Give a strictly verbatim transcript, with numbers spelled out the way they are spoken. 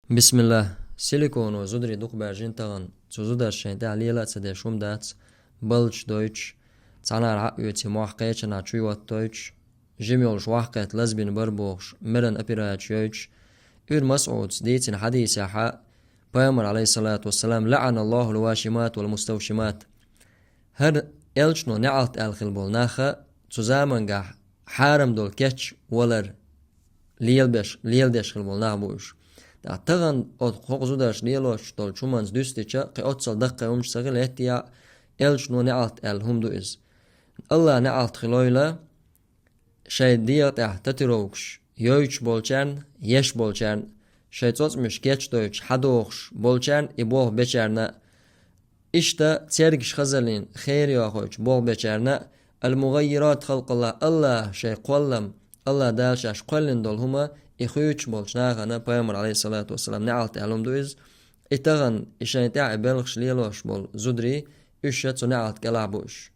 Бисмиллах. Силиконо зударий дукха баьржина тахана. Цу зударша шайн тӀехь лела а ца деш хӀума дац, баллаш дойтуш, цхьанара хьаоьций, мохь кхечанхьа чуйоттойтуш, жима йолуш вахкхетта лазбина бара бохуш, меран операци йойтуш. Ибн МасӀудас дийцина хьадисехь, пайхамар, алейхиссалату вассалам: «ЛаӀана Аллахул вашимат вал муставшимат». ХӀара элчано неӀалт аьлла хилла болу нах, цу замангахь хьарам долу кечвалар лелабеш, леладеш хилла болу нах бу уьш. ТӀаккха тахана оцу хӀокху зударша лелош долчу хӀуманца дуьстича, кхин оццул даккхий хӀуманаш ца хила, хӀетте а элчано неӀалт аьлла хӀума ду иза. Аллах неӀалт хилойла, шайн дегӀа тӀехь татуировкаш йойтуш болчарна, еш болчарна, шайн цӀоцкъамаш кечдойтуш хьадохуш болчарна, и болх бечарна, иштта цергаш хазаллин хер йохуьйтуш болх бечарна, ал-мугаййират халкъаллах, Аллах шайн кхоллам, Аллах Дала шаьш кхоьллина долу хӀума, и хуьйцуш болчу нахана пайхамар, алейхиссалату вассалам, неӀалт аьлла хӀума ду иза. И тахана, и шайн тӀехь и белхаш лелош болу зударий, уьш ша цу неӀалт кӀелахь бу уьш.